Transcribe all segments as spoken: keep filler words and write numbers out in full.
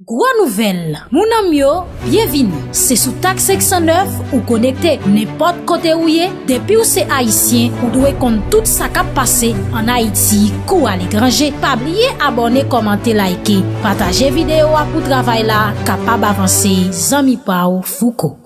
Gwo nouvèl, moun an m yo, byenvini. Se sou Tak senk san nèf ou konekte. Nenpòt kote ou ye, depi w se Ayisyen, ou dwe konn tout sa k ap pase ann Ayiti kou aletranje. Pa bliye abòne, kòmante, like, pataje videyo a pou travay la kapab avanse. Zanmi pa w, Fouco.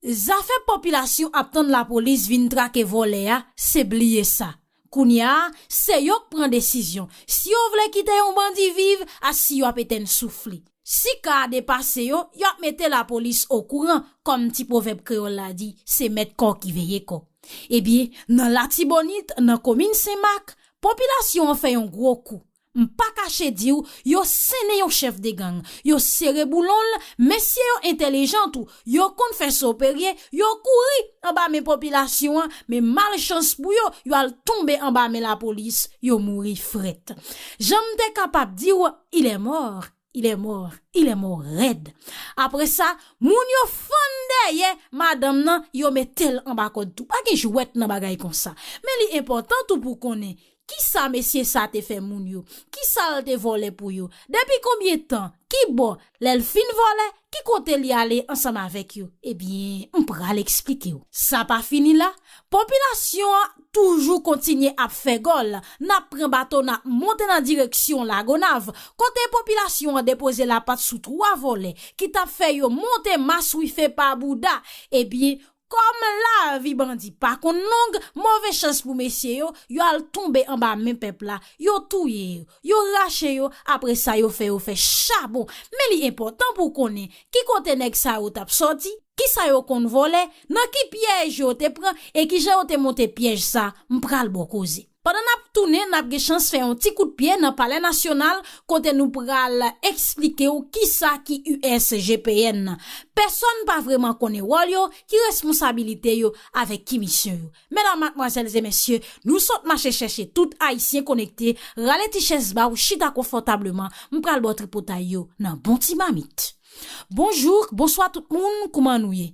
Zafè popilasyon ap tann lapolis vin trake vòlè a, se bliye sa. Kounye a, se yo k pran desizyon si yo vle kite yon bandi viv a si y ap etenn souf li. Si ka a depase yo, y ap mete lapolis okouran, kòm ti pwovèb kreyòl la di, se mèt kò ki veye kò. Ebyen, nan Latibonit, nan komin Senmak, popilasyon an fè yon gwo kou. M pa kache di w, yo sennen yon chèf de gang, yo sere boulon l, mesye yo entèlijan tou, yo konn fè soperye, yo kouri anba men popilasyon an, men malchans pou yo, yo al tonbe anba men lapolis, yo mouri frèt. Jan m te kapab di w, il est mort, il est mort, il est mort rèd. Apre sa, moun yo fann dèyè madanm nan, yo mete l anba kòd tou. Pa gen jwèt nan bagay konsa. Men li enpòtan tou pou w konnen, kisa mesye sa te fè moun yo? Kisa l te vòlè pou yo? Depi konbyen tan? Ki bò? Lè l fin vòlè, ki kote li ale ansanm avèk yo? Ebyen, m pral eksplike w. Sa pa fini la. Popilasyon an toujou kontinye ap fè gòl. N ap pran bato, n ap monte nan direksyon Lagonav, kote popilasyon an depoze lapat sou twa vòlè ki t ap fè yo monte maswife pa bouda. Ebyen, kòm lavi bandi pa konn long, move chans pou mesye yo, yo al tonbe anba men pèp la, yo touye yo, yo rache yo, apre sa yo fè yo fè chabon. Men li enpòtan pou w konnen ki kote nèg sa yo t ap sòti, kisa yo konn vòlè, nan ki pyèj yo te pran, e kijan yo te monte pyèj sa, m pral ba w koze. Pandan n ap tounen, n ap gen chans fè yon ti kout pye nan Palè Nasyonal, kote nou pral eksplike w kisa ki U S G P N nan. Pèsonn pa vrèman konnen wòl yo, ki responsabilite yo, avèk ki misyon yo. Medam, madmwazèl e mesye, nou sot mache chèche tout Ayisyen konekte, rale ti chèz ba w, chita konfòtableman, m pral ba w tripotay yo nan bon ti mamit. Bonjou, bonswa tout moun, kouman nou ye?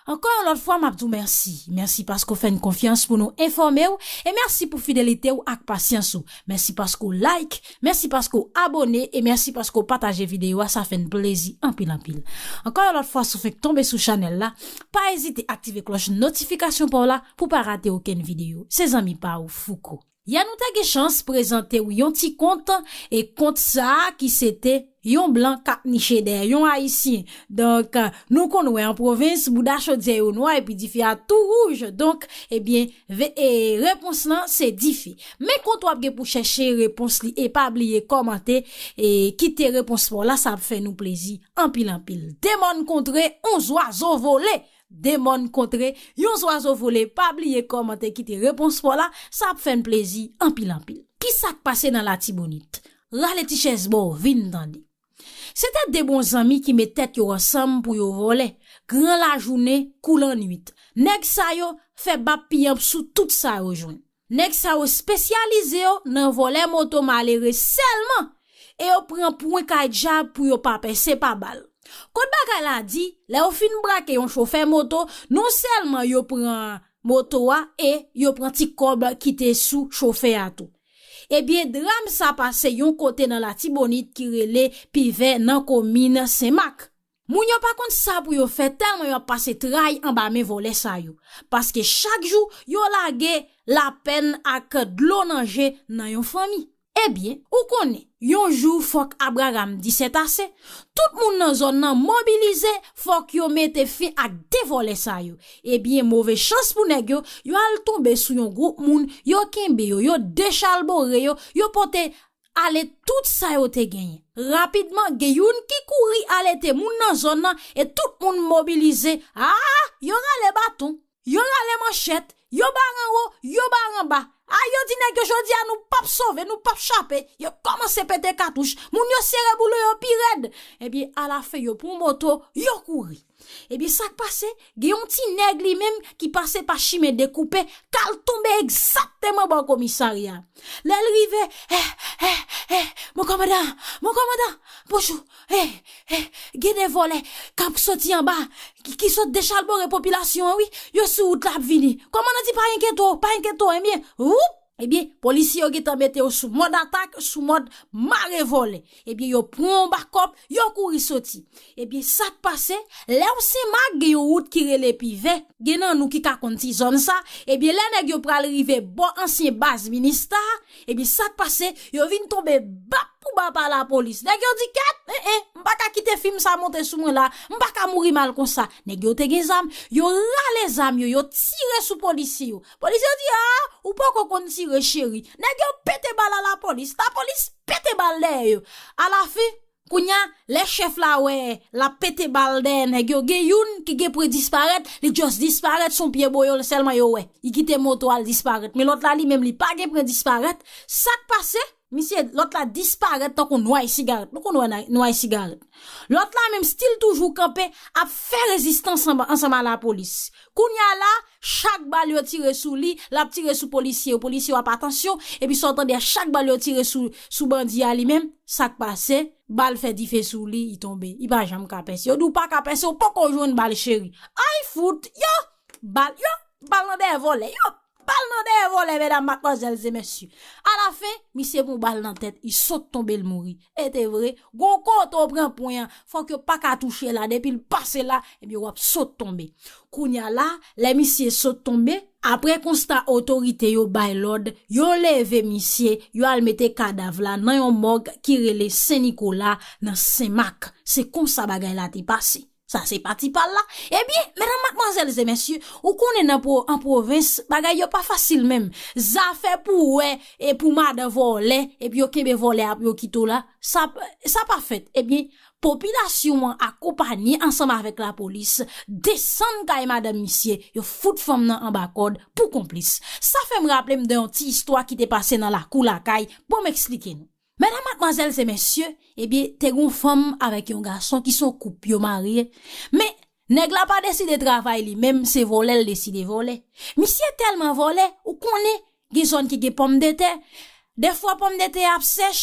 Ankò yon lòt fwa, m ap di w mèsi. Mèsi paske w fè n konfyans pou nou enfòme w, e mèsi pou fidelite w ak pasyans ou. Mèsi paske w like, mèsi paske w abòne, e mèsi paske w pataje videyo a, sa fè n plezi anpil, anpil. Ankò yon lòt fwa, si w fenk tonbe sou chanèl la, pa ezite aktive klòch notifikasyon pa w la pou w pa rate okenn videyo. Se zanmi pa w, Fouco. Yè nou te gen chans prezante w yon ti kont, e kont sa a ki se te yon blan k ap niche dèyè yon Ayisyen. Donk, nou konn wè an pwovens, bouda chodyè yo nwa epi dife a tou wouj. Donk, ebyen, ve-, e, repons lan se dife. Men kont w ap gen pou chèche repons li e pa bliye kòmante e kite repons pa w la, sa ap fè nou plezi anpil, anpil. De mòn kontre, yon zwazo vole. De mòn kontre, yon zwazo vole, pa bliye kòmante kite repons pa w la, sa ap fè n plezi anpil, anpil. Kisa k pase nan Latibonit? Rale ti chèz ba w, vin tande. Se te de bon zanmi ki met tèt yo ansanm pou yo vòlè, gran lajounen kou lannuit. Nèg sa yo fè bap piyanp sou tout sa yo jwenn. Nèg sa yo espesyalize yo nan vòlè moto malere sèlman, e yo pran pwen kay djab pou yo pa pèse pa bal. Kot bagay la di, lè yo fin brake yon chofè moto, non sèlman yo pran moto a, e yo pran ti kòb ki te sou chofè a tou. Ebyen, dram sa pase yon kote nan Latibonit ki rele Pivè nan komin Senmak. Moun yo pa konn sa pou yo fè, tèlman y ap pase tray anba men vòlè sa yo. Paske chak jou, yo lage lapèn ak dlo nan je nan yon fanmi. Ebyen, ou konnen, yon jou fòk Abraram di sètase, tout moun nan zòn nan mobilize, fòk yo mete fen ak de vòlè sa yo. Ebyen, move chans pou nèg yo, yo al tonbe sou yon gwoup moun, yo kenbe yo, yo dechalbore yo, yo pote ale tout sa yo te genyen. Rapidman, gen youn ki kouri alète moun nan zòn nan e tout moun mobilize. A! Yo rale baton, yo rale manchèt, yo bare anwo, yo bare anba. A! Yo di nèg yo, jodi a nou p ap sove, nou p ap chape. Yo kòmanse pete katouch. Moun yo sere boulon yo pi rèd. Ebyen, alafen yo pran moto, yo kouri. Ebyen, sa k pase? Gen yon ti nèg li menm ki pase pa chimen dekoupe, k al tonbe egzakteman bò komisarya. Lè l rive, eh, eh, eh, mon kòmandan, mon kòmandan, bonjou, eh, eh, gen de vòlè k ap soti anba, ki, ki sot dechalbore popilasyon an, wi, yo sou wout la ap vini. Kòmandan di, pa enkyete w, pa enkyete w, ebyen, woup! Ebyen, polisye yo gentan mete yo sou mòd atak, sou mòd mare vòlè. Ebyen, yo pran yon bakòp, yo kouri soti. Ebyen, sa k pase? Lè w Senmak, gen yon wout ki rele Pivè, gen nan nou ki ka konn ti zòn sa. Ebyen, lè nèg yo pral rive bò ansyen baz Minista, ebyen, sa k pase? Yo vin tonbe bap pou bap a lapolis. Nèg yo di, "Kèt, en, en, m pa ka kite fim sa monte sou mwen la, m pa ka mouri mal konsa." Nèg yo te gen zam, yo rale zam yo, yo tire sou polisye yo. Polisye yo di, "A, ou poko konn tire, cheri." Nèg yo pete bal a lapolis, lapolis pete bal dèyè yo. Alafen, kounye a, lè chèf la wè l ap pete bal dèyè nèg yo, gen youn ki gen pre disparèt, li just disparèt, se yon pye boyo l sèlman yo wè. Li kite moto a, l disparèt. Men lòt la, li menm, li pa gen pre disparèt. Sa k pase? Misye, lòt la disparèt tankou nway sigarèt. Nou konn wè na-, nway sigarèt. Lòt la menm still toujou kanpe ap fè rezistans anba, ansanm a lapolis. Kounye a la, chak bal yo tire sou li, l ap tire sou polisye yo, polisye yo ap atansyon, epi sa w tande a chak bal yo tire sou, sou bandi a li menm, sa k pase, bal fè dife sou li, li tonbe, li pa janm ka pèse. Yo di w pa ka pèse, w poko jwenn bal cheri. Ay fout, yo, bal, yo, bal nan dèyè vòlè, yo. Bal nan dèyè vòlè, medam, madmwazèl e mesye. Alafen, misye pran bal nan tèt, li sot tonbe, l mouri. E te vre, gon kote w pran pwen an, fòk yo pa ka touche la, depi l pase la, ebyen w ap sot tonbe. Kounye a la, lè misye sot tonbe, apre konsta otorite yo bay lòd, yo leve misye, yo al mete kadav la nan yon mòg ki rele Sen Nikola nan Senmak. Se konsa bagay la te pase. Sa se pati pa l la. Ebyen, medam, madmwazèl e mesye, ou konnen nan pwo-, an pwovens, bagay yo pa fasil menm. Zafè pou w wè e pou madan vòlè, epi yo kenbe vòlè a pou yo kite w la, sa, sa pa fèt. Ebyen, popilasyon an akonpanye ansanm avèk lapolis, desann kay madanm misye, yo fout fanm nan anba kòd pou konplis. Sa fè m raple m de yon ti istwa ki te pase nan lakou lakay, bon m eksplike nou. Medam, madmwazèl e mesye, ebyen, te gon fanm avèk yon gason ki se yon koup, yo marye. Men, nèg la pa deside travay li menm, se vòlè l deside vòlè. Misye tèlman vòlè, ou konnen, gen zòn ki gen pòmdetè. Defwa pòmdetè ap sèch,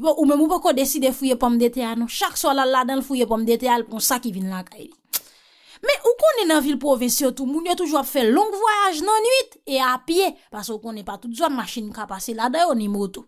ou menm ou poko deside fouye pòmdetè a non. Chak swa l al ladan l fouye pòmdetè a, l pran sa ki vin lakay li. Men ou konnen nan vil pwovens yo tou, moun yo toujou ap fè long vwayaj nan nwit e a pye, paske ou konnen pa tout zòn machin ka pase ladan yo ni moto.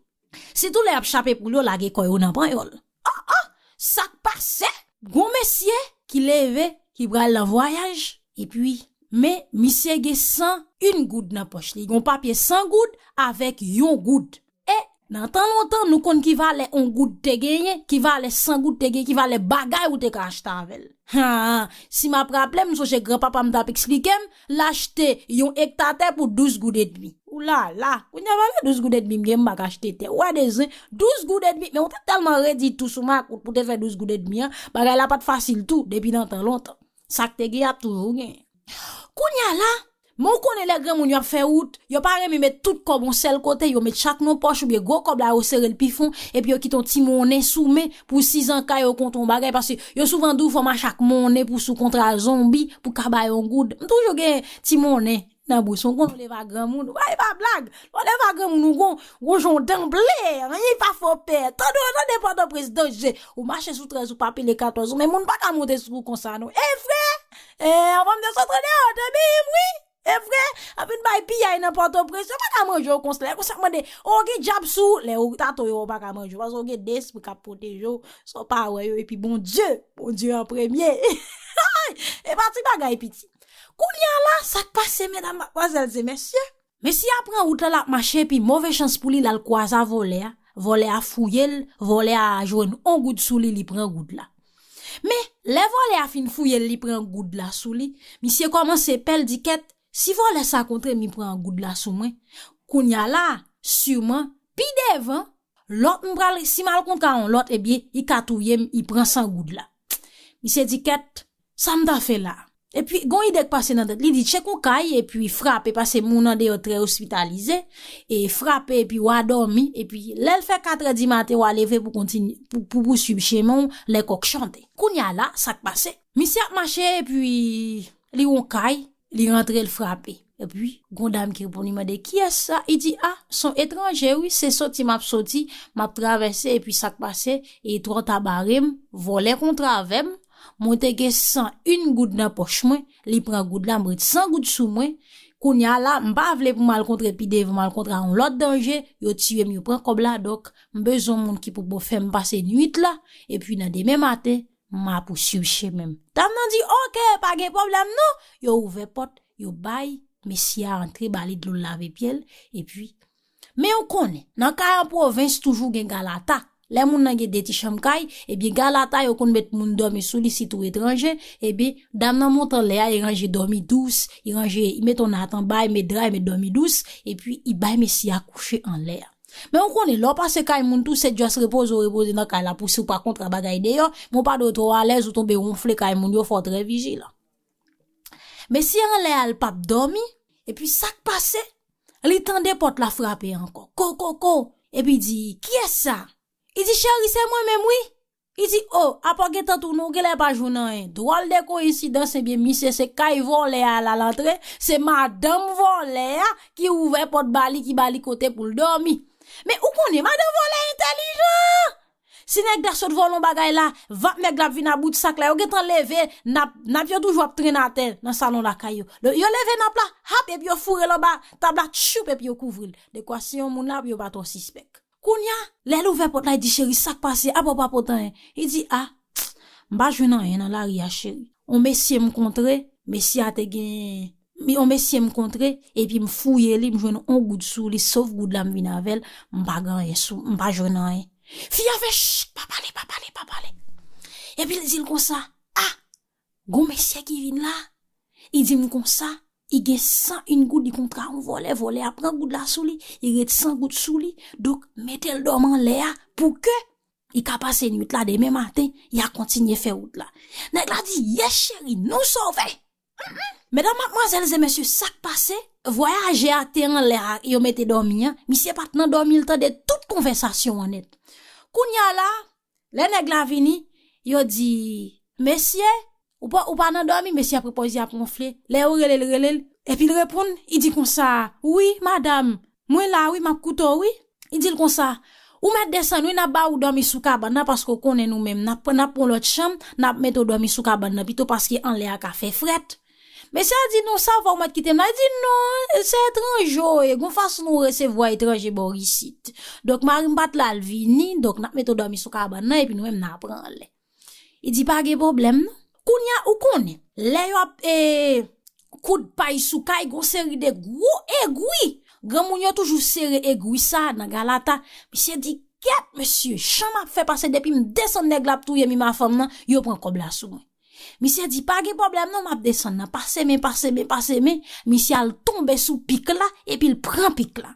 Sitou lè y ap chape poul yo, lage kò yo nan panyòl. Oh, oh, sa k pase? Gon mesye ki leve, ki pral nan vwayaj, epi, men misye gen san en goud nan pòch li. Gon papye san goud avèk yon goud. E, nan tan lontan, nou konn ki valè on goud te genyen, ki valè san goud te genyen, ki valè bagay ou te ka achte avè l. Ha, si m ap raple m, m sonje granpapa m t ap eksplike m, l achte yon ekta tè pou douz goud edmi. Ou la la, kounye a valè douz goud edmi m gen, m pa ka achte tè. Ou wè de zen, douz goud edmi, men ou te tèlman redi tou sou makout pou te fè douz goud edmi an, bagay la pa t fasil tou, depi nan tan lontan. Sa k te gen ap toujou gen. Kounye a la, men ou konnen lè granmoun yo ap fè wout, yo pa renmen met tout kòb yon sèl kote, yo met chak nan pòch oubyen gwo kòb la yo sere l pi fon, epi yo kite yon ti monnen sou men pou si zanka yo kontre yon bagay, paske yo souvan di w fò w mache ak monnen pou si w kontre a zonbi pou ka ba yo yon goud. M toujou gen ti monnen nan bous mwen, ou konn leve a granmoun, ou pa, e pa blag, lè w leve a granmoun, ou gon, gon jan w danble, anyen pa fè w pè, tande w tande Pòtoprens danje, ou mache sou trèz, ou pa pile katòz, ou, men moun pa ka monte sou ou konsa non, e vre, e, anvan m desann deyò, te byen wi, e vre, ap vin bay piyay nan Pòtoprens, yo pa ka manje w konsa, lè konsa ap mande, o gen dyab sou ou, lè ou tato yo, yo pa ka manje w, paske w gen de espri k ap pwoteje w, sa w pa wè yo, epi Bondye, Bondye an premye, e pa ti bagay piti. Kounye a la, sa k pase, medam, madmwazèl e mesye? Mesye a pran wout la, l ap mache, epi move chans pou li, l al kwaze a vòlè a. Vòlè a fouye l, vòlè a jwenn on goud sou li, li pran goud la. Men, lè vòlè a fin fouye l, li pran goud la sou li, misye kòmanse pè, l di, "Kèt, si vòlè sa kontre m, li pran goud la sou mwen. Kounye a la, siman, pi devan, lòt m pral, si m al kontre a yon lòt, ebyen, li ka touye m, li pran san goud la." Misye di, "Kèt, sa m ta fè la?" Epi, gon ide k pase nan tèt li, li tcheke yon kay, epi frape, paske moun andeyò trè ospitalize, e frape, epi w a dòmi, epi lè l fè katrè di maten, w a leve pou kontinye, pou, pou pouswiv chemen w, lè kòk chante. Kounye a la, sa k pase? Misye ap mache, epi li wè yon kay, li rantre, l frape. Epi, gon dam ki reponn li mande, "Kiyès sa?" Li di, "A, se yon etranje, wi, se soti m ap soti, m ap travèse, epi sa k pase, e twò ta bare m, vòlè kontre avè m, mwen te gen san en goud nan pòch mwen, li pran goud la, m ret san goud sou mwen, Kounye a la, m pa vle pou m al kontre pi devan, m al kontre a yon lòt danje, yo tiye m, yo pran kòb la, donk, m bezwen yon moun ki pou bon fè m pase nuit la, epi nan demen maten, m a pouswiv chemen m. Dam nan di, "Oke, pa gen pwoblèm non." Yo ouvè pòt, yo bay mesye a antre, ba li dlo l lave pye l, epi, men ou konnen, nan kay an pwovens toujou gen galata. Lè moun nan gen de ti chanm kay, ebyen galata yo konn met moun dòmi sou li, sitou etranje, ebyen dam nan monte anlè a, li ranje dòmi dous, li ranje, li met yon nat anba, li met dra, li met dòmi dous, epi li bay mesye a kouche anlè a. Men ou konnen, lè w pase kay moun tou, se just repoze w repoze nan kay la pou si w pa kontre a bagay deyò, men w pa dwe twò alèz, ou tonbe wonfle kay moun yo, fò w trè vijilan. Mesye anlè a, l p ap dòmi, epi sa k pase? Li tande pòt la frape ankò. Ko, ko, ko! Epi di, "Kiyès sa?" Li di, "Cheri, se mwen menm, wi." Li di, "O, apa w gentan tounen, w genlè pa jwenn anyen." Dwòl de koyensidans, ebyen, misye se kay vòlè a l al antre, se madanm vòlè a ki ouvè pòt ba li, ki ba li kote pou l dòmi. Men ou konnen, madanm vòlè entèlijan! Si nèg la sot vòlè yon bagay la, vap nèg la ap vin a bout sak la, yo gentan leve, nap, nap yo toujou ap trennen atè nan salon lakay yo. Yo leve nap la, hap, epi yo foure l anba tab la, tchoup, epi yo kouvri l. Dekwa si yon moun la, pou yo pa twò sispèk. Kounye a, lè l ouvè pòt la, li di, "Cheri, sa k pase? Apa w pa pote anyen?" Li di, "A, m pa jwenn anyen nan lari a, cheri. On mesye m kontre, mesye a te gen, on mesye m kontre, epi m fouye li, m jwenn on goud sou li, sof goud la m vin avè l, m pa gen anyen sou, m pa jwenn anyen." Fi a fè, "Ch, pa pale, pa pale, pa pale." Epi l di l konsa, "A, gon mesye ki vin la." Li di m konsa, li gen san en goud, li kontre a yon vòlè, vòlè a pran goud la sou li, li ret san goud sou li, donk mete l dòmi anlè a pou ke li ka pase nuit la, demen maten, li a kontinye fè wout la. Nèg la di, "Yes, cheri, nou sove!" Medam, madmwazèl e mesye, sa k pase? Vwayajè a te anlè a, yo mete dòmi an, misye pa t nan dòmi, l tande tout konvèsasyon an nèt. Kounye a la, lè nèg la vini, yo di, "Mesye, ou pa, ou pa nan dòmi?" Mesye ap reponn, li ap wonfle. Lè yo rele l, rele l, epi l reponn, li di konsa, "Wi, madanm, mwen la wi, m ap koute w wi." Li di l konsa, "Ou mèt desann wi, n ap ba ou dòmi sou kabann nan, paske w konnen nou menm, n ap, n ap pran lòt chanm, n ap mete w dòmi sou kabann nan pito, paske anlè a ka fè frèt." Mesye a di, "Non, sa fò w mèt kite m la." Li di, "Non, se etranje w ye, gon fason nou resevwa etranje bò isit. Donk, mari m pa t la, l vini, donk n ap mete w dòmi sou kabann nan, epi nou menm n a pran anlè." Li di, "Pa gen pwoblèm, non." Kounye a, ou konnen, lè yo ap, e, koud pay sou kay, gon seri de gwo egwi. Granmoun yo toujou sere egwi sa nan galata. Misye di, "Kèt, mesye, jan m ap fè pase depi m desann nèg la ap touye m, ma fanm nan, yo pran kòb la sou mwen." Misye di, "Pa gen pwoblèm non, m ap desann nan. Pase men, pase men, pase men." Misye al tonbe sou pik la, epi l pran pik la.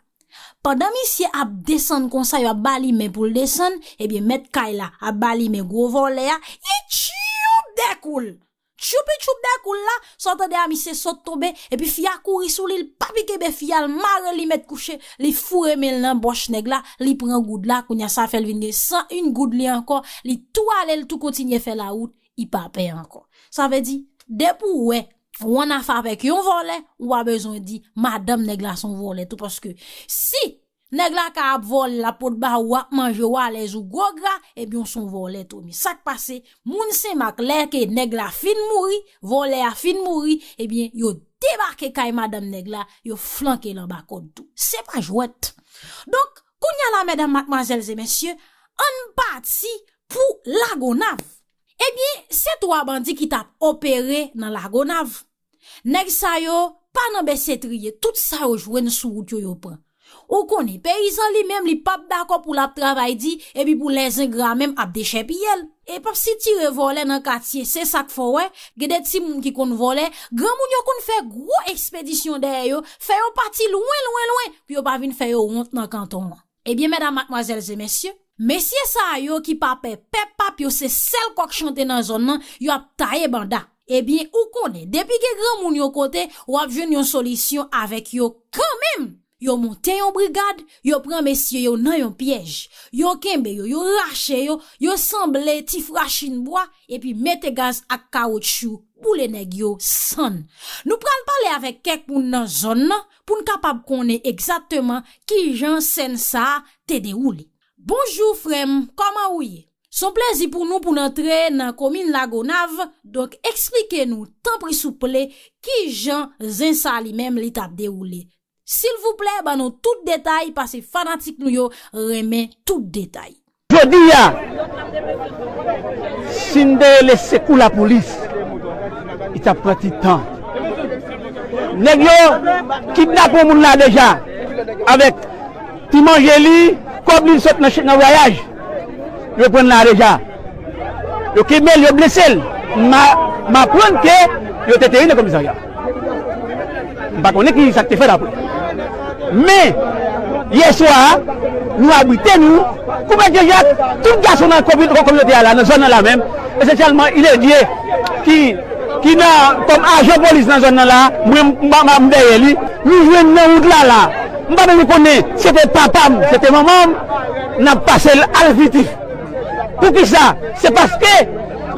Pandan misye ap desann konsa, yo ap ba li men pou l desann, ebyen, mèt kay la ap ba li men gwo vòlè a, li tchoup de kou l. Tchoupi tchoup de kou l la, sa w tande a, misye sot tonbe, epi fi a kouri sou li, l pa pi kenbe fi a, l mare li, mèt kouche, li foure men l nan bòch nèg la, li pran goud la, kounye a sa fè l vin gen san en goud li ankò, li tou ale, l tou kontinye fè lawout, li pa pè ankò. Sa vle di, depi w wè, w annafè avèk yon vòlè, ou pa bezwen di, madanm nèg la se yon vòlè tou, paske si nèg la ka ap vòlè, l ap pot ba ou, w ap manje, w alèz, ou gwo gra, ebyen, w se yon vòlè tou. Men sa k pase, moun Senmak, lè ke nèg la fin mouri, vòlè a fin mouri, ebyen, yo debake kay madanm nèg la, yo flanke l anba kòd tou. Se pa jwèt. Donk, kounye a la, medam, madmwazèl e mesye, ann pati pou Lagonav. Ebyen, se twa bandi ki t ap opere nan Lagonav. Nèg sa yo pa nan bese triye, tout sa yo jwenn sou wout yo, yo pran. Ou konnen, peyizan li menm, li p ap dakò pou l ap travay di, epi pou lèzengra menm ap dechèpiye l. E p ap sitire vòlè nan katye, se sa k fè w wè, gen de timoun ki konn vòlè, granmoun yo konn fè gwo ekspedisyon dèyè yo, fè yo pati lwen, lwen, lwen, pou yo pa vin fè yo wont nan kanton an. Ebyen, medam, madmwazèl e mesye, mesye sa yo ki pa pè pèp p ap yo se sèl kòk chante nan zòn nan, yo ap taye banda. Ebyen, ou konnen, depi gen granmoun yon kote, w ap jwenn yon solisyon avèk yo kanmenm. Yo monte yon brigad, yo pran mesye yo nan yon pyèj. Yo kenbe yo, yo rache yo, yo sanble ti frachin bwa, epi mete gaz ak kawotchou, boule nèg yo sann. Nou pral pale avèk kèk moun nan zòn nan pou n kapab konnen egzakteman kijan sèn sa a te dewoule. Bonjou, frè m, kòman ou ye? Se yon plezi pou nou pou n antre nan komin Lagonav, donk eksplike nou, tanpri souple, kijan zen sa li menm li t ap dewoule. Silvouplè, ban nou tout detay, paske fanatik nou yo renmen tout detay. Jodi a, si n te rele sekou lapolis, li t ap pran ti tan. Nèg yo kidnape yon moun la deja, avèk ti manje li, kòb li sot nan ch-, nan vwayaj. Yo pran l la deja. Yo kenbe l, yo blese l. M a-, m aprann ke yo te teye nan komisarya. M pa konnen ki sa k te fèt apre. Men, yè swa a, nou abrite nou, koupe Dye Jak, tout gason nan komi-, kominote a la, nan zòn nan la menm, espesyalman Iledye, ki, ki nan, kòm ajan polis nan zòn nan la, mwen, m, m, m dèyè li, nou jwenn nan wout la la. M pa menm konnen, se te papa m, se te manman m, n ap pase l al fitif. Poukisa? Se paske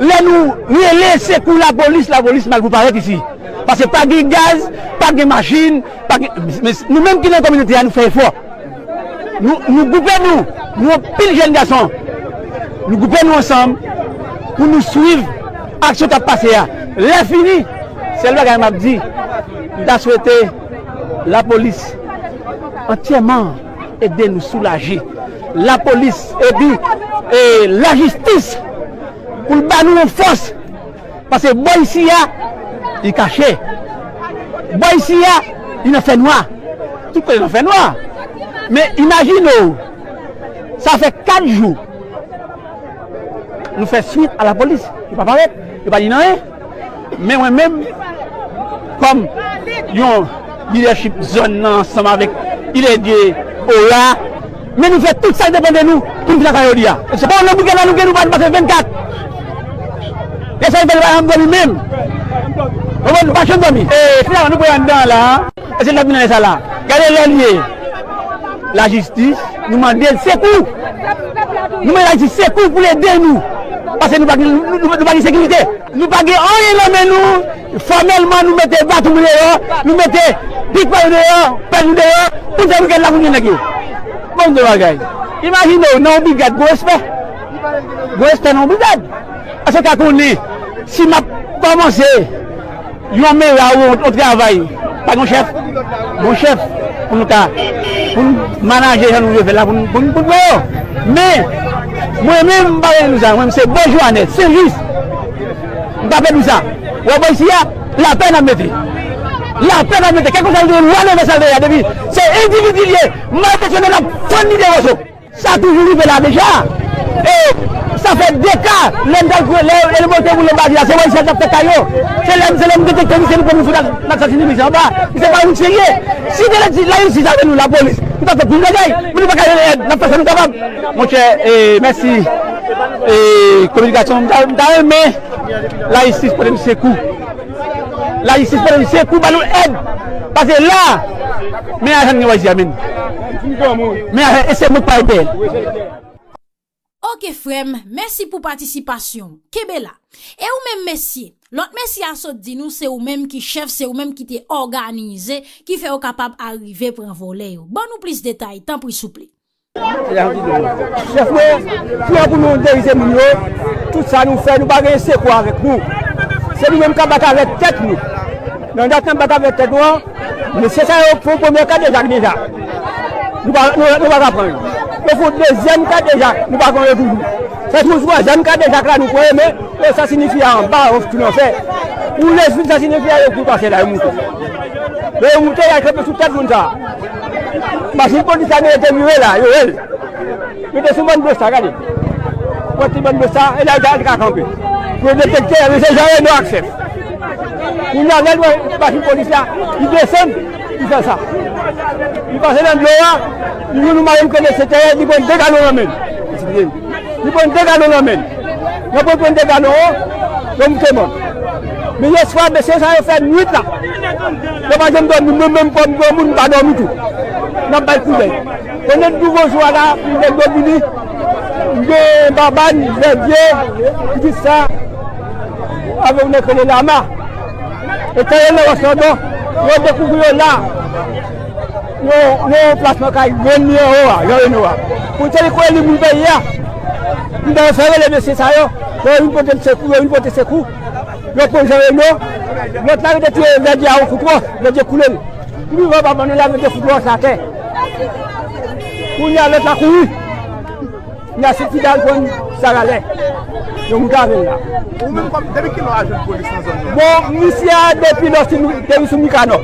lè nou rele sekou lapolis, lapolis mal pou parèt isi. Paske pa gen gaz, pa gen machin, pa gen, men nou menm ki nan kominote a, nou fè efò. Nou, nou gwoupe nou, nou anpil jèn gason. Nou gwoupe nou ansanm pou nou swiv aksyon k ap pase a. Lè fini, sèl bagay m ap di, m ta swete lapolis antyèman ede nou soulaje. Lapolis epi, e, lajistis pou l ba nou yon fòs. Paske bò isi a, li kache. Bò isi a, li nan fènwa. Tout kote nan fènwa. Men imajine w, sa fè kat jou nou fè swit a lapolis. Yo pa parèt, yo pa di n anyen. Men mwen menm, kòm yon lidèchip zòn nan ansanm avèk Iledye, Ora, men nou fè tout sa k depann de nou pou n fin ak sa jodi a. Se pa yon lòt brigad la nou gen, nou pa pase vennkat. E sa ki fè nou pa janm dòmi menm. Konprann? Nou pa janm dòmi. E finalman, nou pran anndan an la. E se l ap vin nan lè sa la. Gade lè l ye. Lajistis, nou mande l sekou. Nou mande lajistis sekou pou l ede nou. Paske nou pa gen, nou, nou, nou pa gen sekirite. Nou pa gen anyen nan men nou. Fòmèlman, nou mete baton nou deyò, nou mete pik pa nou deyò, pèl nou deyò, pou n fè brigad la pou nou nèg yo. Bon, de bagay. Imajine w, nan yon brigad, gwo respè. Gwo respè nan yon brigad. Paske w ka konnen, si m ap kòmanse yon mera ou yon, yon travay, pa gen chèf, bon chèf, pou nou ka, pou nou manaje jan nou vle fè la, pou nou, pou nou, pou nou pran yo. Men, mwen menm, m pa vle di nou sa, mwen, se bon jou anèt, se jis. M pa pè di sa. Wè bò isi a, lapè n ap mete. Lapè n ap mete. Kèlkeswa nou te lwa leve sa l te ye a, depi se endividi l ye, malfeksyonan n ap fann li de moso. Sa toujou rive la deja. E sa fè de ka, lè n t al kwe-, lè, lè l monte moun nan badi la, se wè isi a t ap fè kay yo. Se lè, se lè m detekte misye, nou pran nou fout al, n ap sasinen misye anba. Misye pa moun serye. Si te lajistis avè nou, lapolis, nou t ap fè plis bagay. Men nou pa ka rele èd, n ap fè sa nou kapab. Monchè, e, mèsi. E, kominikasyon, m ta, m ta renmen lajistis pote m sekou. Lajistis pote m sekou, ba nou èd. Paske la, men ajan gen wè isi a menm. Men ajan, e se mwen k pa ede. Ok, frè m, mèsi pou patisipasyon w. Kenbe la. E ou menm, mesye? Lòt mesye a sot di nou se ou menm ki chèf, se ou menm ki te òganize, ki fè yo kapab arive pran vòlè yo. Ban nou plis detay, tanpri, souple. Chèf mwen, frè pou nou derize moun yo, tout sa nou fè, nou pa gen sekou avèk nou. Se nou menm k ap bat avèk tèt nou. Nan dat n ap bat avèk tèt nou an, mesye sa yo fè yon premye kadejak deja. Nou pa, nou, nou pa ka pran yo. Yo fè yon dezyèm kadejak, nou pa pran yo toujou. Sa se yon twazyèm kadejak la nou pran yo, men, e sa siyifi a anba, yo tou nan fè. Ou lè fin sa siyifi a, yo kou pase la, yo moute. Lè yo moute, y al kanpe sou tèt moun sa. Machin polis la, men yo te vire la, yo wè l. Yo te sou bann blo sa, gade. Wè ti bann blo sa, e la yo te al ka kanpe. Pou yo detekte, men se Jean Reno ak chèf. Kounye a, lè l wè machin polis la, li desann, li fè sa. Li pase nan dlo a, li jwenn yon madanm k rele Seterè, li pran de galon nan men l. Li pran de galon nan men l. Nan pran, pran de galon an, yo moute mòn. Men yèswa, mesye sa yo fè nwit la. Yo pa janm dòmi, mwen menm kòm granmoun, m pa dòmi tou. N ap bay koulè. Konnen douvan jou a la, pou nèg yo vini, m gen Babann, Vèdye, pitit sa, avèk yon nèg rele Lama. E tèren nan wòs nan don, yo dekouvri yo la. Yo, yo plasman kay Reni anwo a, Jean Reno a. Pou se li konnen li moun peyi a. M ta fè rele mesye sa yo, pou yo vin pote m sekou, yo vin pote sekou. Yo pran Jean Reno, lòt la rete tire Vèdye a yon kout wòch, Vèdye koule l. Pou rive pa bannen la, Vèdye fout wòch atè. Kounye a lòt la kouri. Kounye a se Fidal pran Saralè. Yo moute avè l la. Ou menm kòm, depi kilè w a jwenn polis nan zòn nan? Bon, misye a depi lò sou, depi sou Mikanò.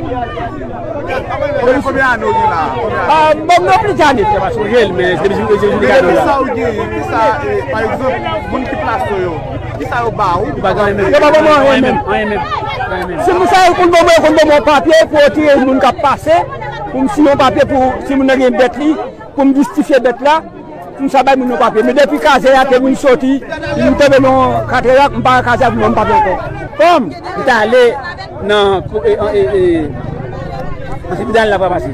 Konbyen, konbyen ane w gen la? Konbyen ane? Ah, bon, mwen plis ane. Te pa sonje l, men depi sou, depi sou Mikanò la. Kisa w genyen? Kisa, eh, pa egzanp, moun ki plase yo, kisa yo ba ou? Yo pa ba mwen anyen menm. Anyen menm. Anyen menm. Si moun sa yo konn ban mwen, yo konn ban mwen yon papye pou yo tire moun k ap pase, pou m siyen yon papye pou si moun nan gen bèt li, pou m jistifye bèt la, pou m sa bay moun nan papye. Men depi kazèk a te vin soti, m tonbe nan katarakt, m pa wè kazèk a vin ban m papye ankò. Kòm m t ale nan ko-, e, e, e, e, nan tribinal la pa pase.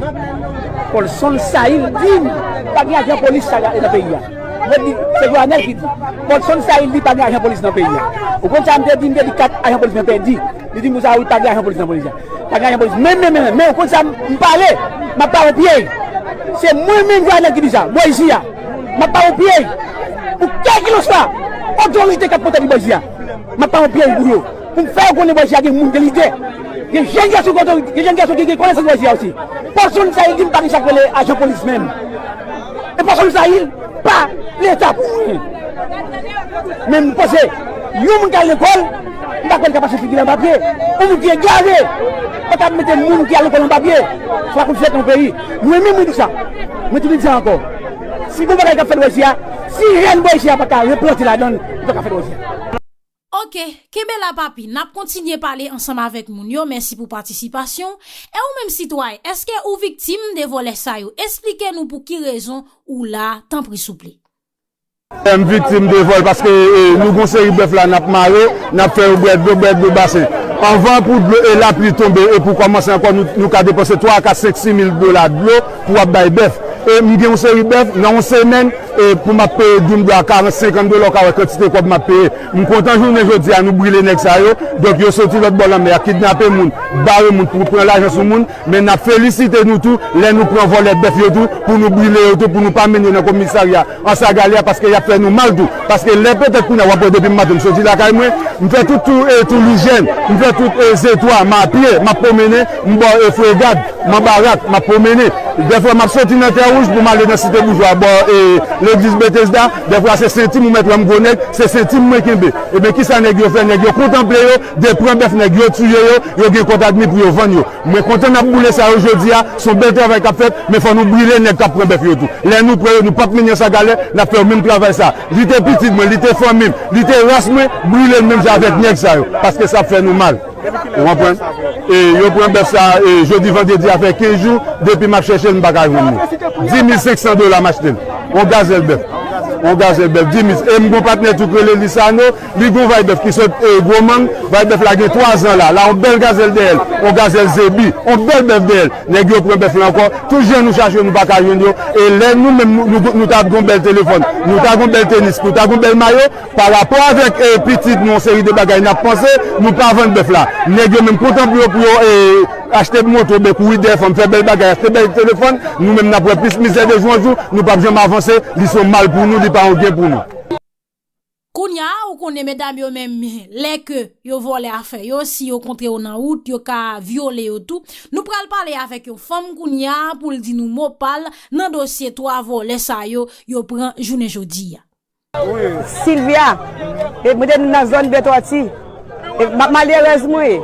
Paulson Saïl di m pa gen ajan polis sa nan peyi a. Mwen di, se Joanèl ki di. Paulson Saïl di pa gen ajan polis nan peyi a. Ou konn sa m te di, m te di kat ajan polis mwen pèdi. Li di m konsa, wi, pa gen ajan polis nan polis la. Pa gen ajan polis. Men, men, men, men, ou konn sa, m, m pale. M ap pale yon pyèj. Se mwen menm Joanèl ki di sa. Bò isi a. M ap pale yon pyèj. Pou kèlkelanswa otorite k ap pote li bò isi a. M ap pale yon pyèj pou yo. Pou m fè yo konnen bò isi a gen moun, gen lidè. Gen jèn gason ki otorite, gen jèn gason ki gen konesans bò isi a osi. Pèsonn sa, li di m pa gen sa k rele ajan polis menm. E pèsonn sa, li pa Leta pou mwen. Men m panse, yon moun k al lekòl, m pa kwè l ka pase figi l an papye. Yon moun ki egare pa ka mete moun ki al lekòl an papye. Sa konn fèt nan peyi. Mwen menm, mwen di sa. Mwen toujou di sa ankò. Si gon bagay k ap fèt bò isi a, si jèn bò isi a pa ka replante ladan l, li pa ka fèt bò isi a. Ok, kenbe la papi, n ap kontinye pale ansanm avèk moun yo, mèsi pou patisipasyon. E ou menm sitwayen, èske ou viktim de vòlè sa yo? Esplike nou pou ki rezon ou la, tanpri souple. M viktim de vòl paske, e, nou gon seri bèf la n ap mare, n ap fè yo bwè dlo, bwè dlo basen. Anvan pou dlo e lapli tonbe e pou kòmanse ankò, nou, nou ka depanse twa, kat, senk, sis mil dola dlo pou w ap bay bèf. E m gen yon seri bèf, nan yon semèn, e pou m ap peye doum dlo a karant, senkant dola, w ka wè kantite kòb m ap peye. M kontan jounen jodi a, nou brile nèg sa yo. Donk, yo soti lòt bò lanmè a, kidnape moun, bare moun pou pran lajan sou moun. Men n ap felisite nou tou, lè nou pran vòlè bèf yo tou, pou nou brile yo tou, pou nou pa mennen yo nan komisarya Anse à Galets a, paske y ap fè nou mal tou. Paske lè petèt kounye a w ap wè depi maten m soti lakay mwen, m fè tout tou, e, tou Lijèn, m fè tout, e, Zetwa, m a pye, m ap pwomennen, m bò, e, Fregad, m anba rak, m ap pwomennen. Dèfwa m ap soti nan Tè Wouj pou m ale nan Site Boujwa, bò, e, legliz Betesda, dèfwa se senti m ou mèt wè m gwo nèg, se senti m mwen kenbe. Ebyen kisa nèg yo fè? Nèg yo kontanple yo, de pran bèf nèg yo, tiye yo, yo gen kont admi pou yo vann yo. Mwen kontan n ap boule sa yo jodi a, se yon bèl travay k ap fèt, men fò nou brile nèg k ap pran bèf yo tou. Lè nou pran yo, nou p ap mennen Anse à Galets, n ap fè yo menm travay sa. Li te pitit mwen, li te fanmi m, li te ras mwen, brile l menm jan avèk nèg sa yo, paske sa ap fè nou mal. Ou konprann? E yo pran bèf sa, e jodi vandredi a fè kenz jou, depi m ap chèche l, m pa ka jwenn li. Dis mil senk san dola m achte l. On gazèl bèf. On gazèl bèf, dis mil. E m gon patnè tou k rele Lisano, li gon vay bèf ki sot, e, Gwomang, vay bèf la gen twa zan la, la on bèl gazèl dèyè l, on gazèl zebi, on bèl bèf dèyè l. Nèg yo pran bèf la ankò, tout jan nou chache yo, nou pa ka jwenn yo. E lè nou menm, nou, nou, nou ta gon bèl telefòn, nou ta gon bèl tenis, nou ta gon bèl mayo, pa rapò avèk, e, pitit nou, yon seri de bagay n ap panse, nou pa vann bèf la. Nèg yo menm kontan pou yo, pou yo, e, achte moto, oubyen kouri dèyè fanm, fè bèl bagay, achte bèl telefòn, nou menm n ap wè plis mizè de jou an jou, nou p ap janm avanse, li se yon mal pou nou, li pa yon gen pou nou. Kounye a, ou konnen medam yo menm, lè ke yo vòlè afè yo, si yo kontre yo nan wout, yo ka vyole yo tou. Nou pral pale avèk yon fanm kounye a pou l di nou mo pa l nan dosye twa vòlè sa yo, yo pran jounen jodi a. Silvia, e mwen te nan zòn Betòti. E ma-, malerèz mwen ye.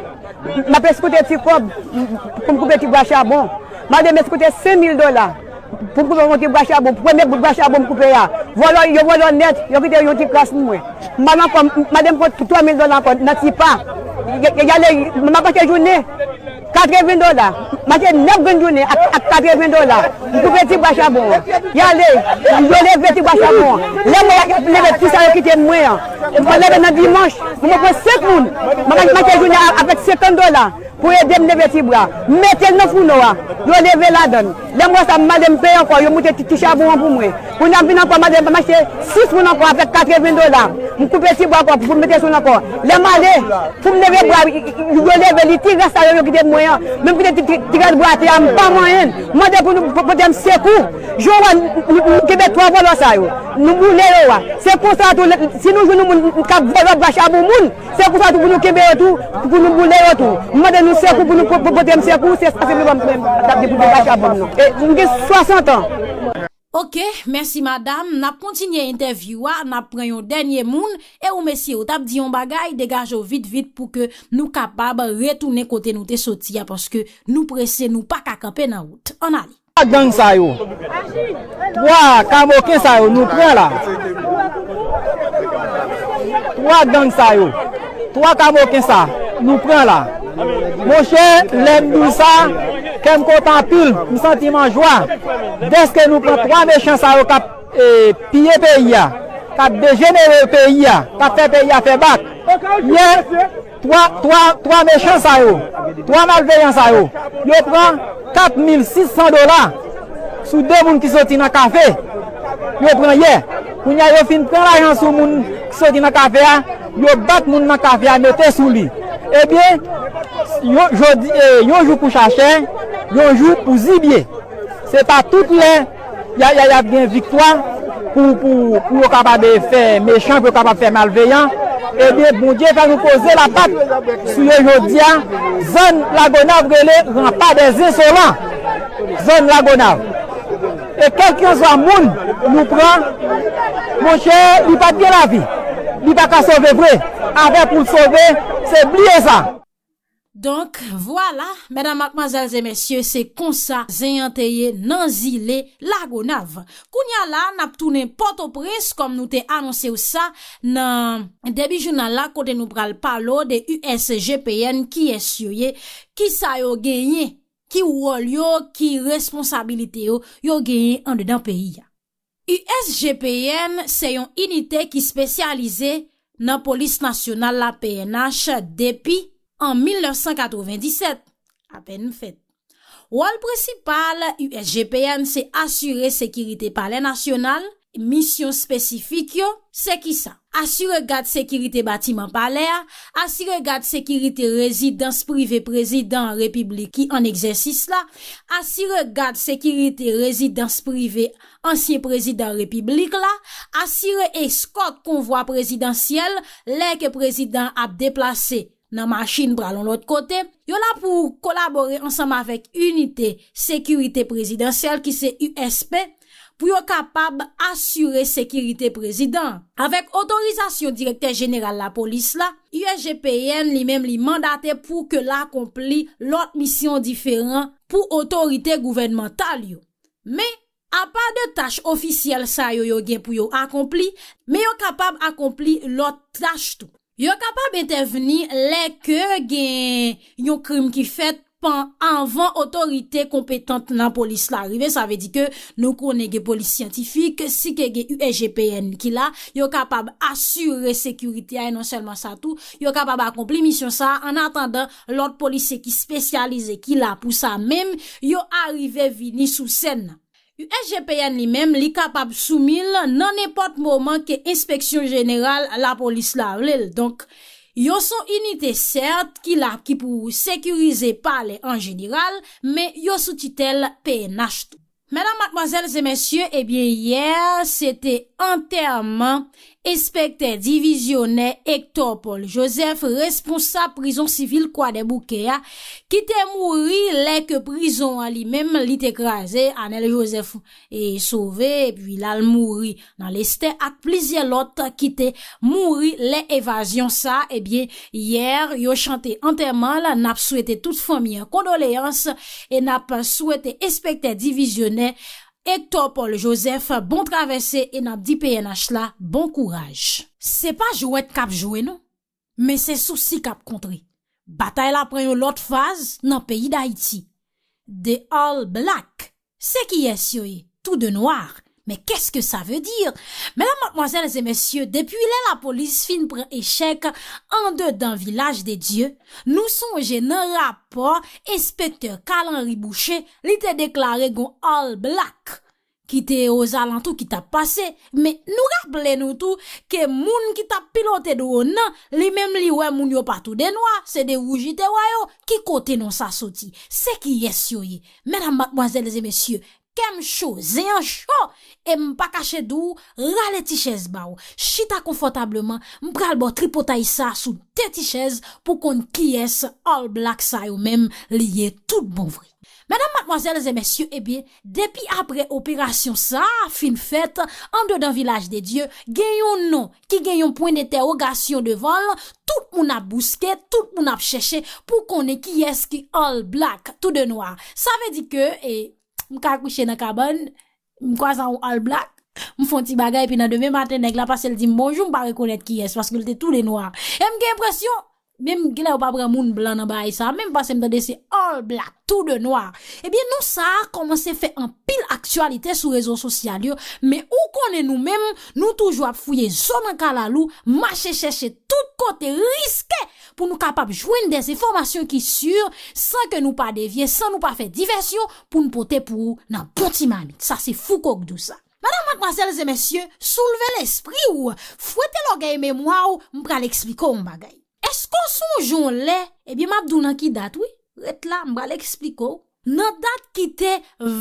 M ap eskoute ti kòb pou m koupe ti bwa chabon. Madanm eskoute senk mil dola pou m koupe yon ti bwa chabon. Premye bout bwa chabon m koupe a, vòlò, yo vòlò nèt, yo kite yon ti kras pou mwen. M al ankò, m-, madanm pran twa mil dola ankò nan ti pa. Y-, y-, y ale, m ap mache jounen. Katreven dola. M achte nèf grenn jounen ak, ak katreven dola. M koupe ti bwa chabon an. Y ale, yo leve ti bwa chabon an. Lè m wè y ap leve ti sa yo kite mwen an. M pral leve nan dimanch. Mwen pran senk moun. M ap mache jounen a-, avèk senkant dola pou ede m leve ti bwa. M mete l nan founo a. Yo leve ladan l. Lè m wè sa, m ale m peye ankò. Yo moute ti, ti chabon an pou mwen. Kounye a m vin ankò, m ale m achte sis moun ankò avèk katreven dola. M koupe ti bwa ankò pou m mete sou l ankò. Lè m ale, pou m leve bwa, yo leve li, ti rès sa yo, yo kite mwen an. Men m kite ti, ti, ti rès bwa atè a, m pa manyen l. M mande pou nou po-, pote m sekou. Jan w wè, m, m, m kenbe twa vòlò sa yo. Nou boule yo a. Se konsa tou, si nou jwenn yon moun k ap vòlò vachabon moun, se konsa tou pou nou kenbe yo tou, pou nou boule yo tou. M mande nou sekou pou nou po- po- pote m sekou, se sa se nou menm k ap gen pou nou vachabon nou. E m gen swasant an. Ok, mèsi madam. N ap kontinye entèvyou a, n ap pran yon dènye moun. E ou mesye, ou t ap di yon bagay, degaje w vit vit pou ke nou kapab retounen kote nou te soti a, paske nou prese, nou pa ka kanpe nan wout. Ann ale. Twa gang sa yo, twa kamoken sa yo nou pran la. Twa gang sa yo, twa kamoken sa nou pran la. Monchè, lè m di w sa, kè m kontan anpil, m santi m an jwa. Dèske nou pran twa mechan sa yo k ap e, piye peyi a, k ap dejenere peyi a, k ap fè peyi a fè bak. Yè, twa, twa, twa mechan sa yo, twa malveyan sa yo, yo pran kat mil sis san dola sou de moun ki soti nan kafe. Yo pran yè. Kounye a yo fin pran lajan sou moun ki soti nan kafe a, yo bat moun nan kafe a mete sou li. Ebyen, yon, jodi, e, yon jou pou chachè, yon jou pou zibye. Se pa tout lè y a- y a- y ap gen viktwa pou, pou, pou yo kapab fè mechan, pou yo kapab fè malveyan. Ebyen, Bondye fè nou poze lapat sou yo jodi a. Zòn Lagonav rele Ranpa dè Zensolan. Zòn Lagonav. E kèlkanswa moun nou pran, monchè, li pa t gen lavi. Li pa ka sove vre. Avè pou l sove, se bliye sa. Donk, vwala, medam, madmwazèl e mesye, se konsa zen an te ye nan zile Lagonav. Kounye a la, n ap tounen Pòtoprens, kòm nou te anonse w sa nan debi jounal la, kote nou pral pale w de U S G P N, kiyès yo ye, kisa yo genyen, ki wòl yo, ki responsabilite yo, yo genyen andedan peyi a. U S G P N se yon inite ki espesyalize nan Polis Nasyonal la, P N H, depi an mil nèf san katrevenndisèt, apèn m fèt. Wòl prensipal U S G P N se asire sekirite Palè Nasyonal. Misyon espesifik yo se kisa? Asire gad sekirite batiman palè a, asire gad sekirite rezidans prive prezidan repiblik ki an egzèsis la, asire gad sekirite rezidans prive ansyen prezidan repiblik la, asire eskòt konvwa prezidansyèl lè ke prezidan ap deplase nan machin pral yon lòt kote. Yo la pou kolabore ansanm avèk inite sekirite prezidansyèl ki se U S P pou yo kapab asire sekirite prezidan an. Avèk otorizasyon direktè jeneral lapolis la, U S G P N li menm li mandate pou ke l akonpli lòt misyon diferan pou otorite gouvènmantal yo. Men, apa de tach ofisyèl sa yo yo gen pou yo akonpli, men yo kapab akonpli lòt tach tou. Yo kapab entèvni lè ke gen yon krim ki fèt pan anvan otorite konpetant nan polis la rive. Sa vle di ke nou konnen gen polis syantifik, si ke gen U S G P N ki la, yo kapab asire sekirite a, e non sèlman sa tou, yo kapab akonpli misyon sa a annatandan lòt polisye ki espesyalize ki la pou sa menm, yo arive vini sou sèn nan. U S G P N li menm, li kapab soumi l nan nenpòt moman ke Enspeksyon Jeneral Lapolis la vle l. Donk, yo se yon inite sèt ki la ki pou sekirize palè an jeneral, men yo sou titèl P N H tou. Medam, madmwazèl e mesye, ebyen, yè, se te antèman Enspektè divizyonè Hector Paul Joseph, responsab prizon sivil Kwadèboukè a, ki te mouri lè ke prizon an li menm li te kraze, Anèl Joseph e sove, epi l al mouri nan Lestè, ak plizyè lòt ki te mouri lè evazyon sa, ebyen, yè, yo chante antèman l, n ap swete tout fanmi an kondoleyans, e n ap swete enspektè divizyonè Hector Paul Joseph, bon travèse e n ap di P N H la bon kouraj. Se pa jwèt k ap jwe non, men se sousi k ap kontre. Batay la pran yon lòt faz nan peyi Dayiti. De All Black, se kiyès yo ye? Tout de noir. Mais qu'est-ce que ça veut dire? Medam, madmwazèl e mesye, depi lè lapolis fin pran echèk andedan Vilaj de Dye, nou sonje nan rapò enspektè Carl Henry Boucher, li te deklare gon All Black ki te ozalantou ki t ap pase, men nou raple nou tou ke moun ki t ap pilote dwòn nan, li menm li wè moun yo pa tou de nwa, se de wouj li te wè yo, ki kote non sa soti? Se kiyès yo ye? Medam, madmwazèl e mesye, Kè m cho, zen an cho, e m pa kache di w, rale ti chèz ba w. Chita konfòtableman, m pral ba w tripotay sa sou de ti chèz pou konn kiyès All Black sa yo menm li ye tout bon vre. Medam, madmwazèl e mesye, ebyen, depi apre operasyon sa a fin fèt, andedan Vilaj de Dye, gen yon non ki gen yon pwen dentèwogasyon devan l, tout moun ap bouske, tout moun ap chèche pou konnen kiyès ki All Black, tou de nwa. Sa vle di ke, e, m ka kouche nan kabann, m kwaze yon All Black, m fè yon ti bagay, epi nan demen maten, nèg la pase, l di m bonjou, m pa rekonèt kiyès, paske l te tou de nwa. E m gen enpresyon, menm genlè yo pa pran moun blan nan bagay sa a, menm paske m tande se All Black, tou de nwa. Ebyen, non sa a kòmanse fè anpil aktyalite sou rezo sosyal yo, men ou konnen nou menm, nou toujou ap fouye zo nan kalalou, mache chèche tout kote, riske pou nou kapab jwenn de enfòmasyon ki si, san ke nou pa devye, san nou pa fè divèsyon, pou n pote pou ou nan bon ti mamit. Sa se Fouco k di w sa. Medam, madmwazèl e mesye, soulve lespri w, fwete lògèy memwa w, m pral eksplike w yon bagay. Èske w sonje yon lè, ebyen, m ap di w nan ki dat, wi. Ret la, m pral eksplike w. Nan dat ki te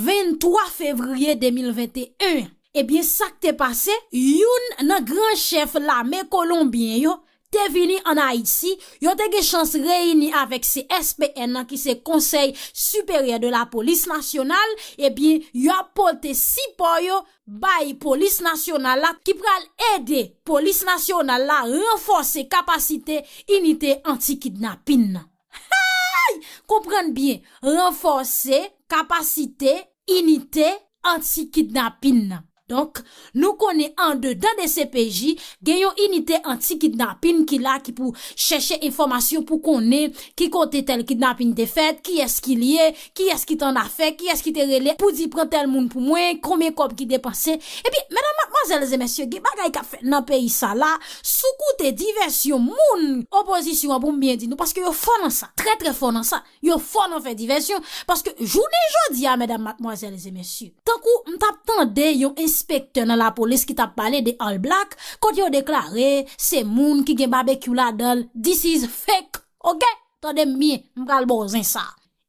venntwa fevriye de mil venteyen, ebyen, sa k te pase, youn nan gran chèf lame kolonbyen yo te vini ann Ayiti, yo te gen chans reyini avèk C S P N nan, ki se Konsèy Siperyè de la Polis Nasyonal, ebyen, y ap pote sipò yo bay Polis Nasyonal la, ki pral ede Polis Nasyonal la ranfòse kapasite inite anti-kidnapin nan. Hey! Konprann byen, ranfòse kapasite inite anti-kidnapin nan. Donk, nou konnen andedan D C P J, gen yon inite anti-kidnapin ki la, ki pou chèche enfòmasyon pou konnen ki kote tèl kidnapin te fèt, kiyès ki l ye, kiyès ki t annafè, kiyès ki te rele pou di pran tèl moun pou mwen, konbyen kòb ki depanse. Epi, medam, madmwazèl e mesye, gen bagay k ap fèt nan peyi sa la, sou kote divèsyon moun opozisyon an, pou m byen di nou, paske yo fò nan sa, trè, trè fò nan sa. Yo fò nan fè divèsyon, paske jounen jodi a, medam, madmwazèl e mesye, tankou m t ap tande yon enspektè nan lapolis ki t ap pale de All Black, kote yo deklare se moun ki gen babekyou ladan l, this is fake, oke? Tande m byen, m pral ba w zen sa.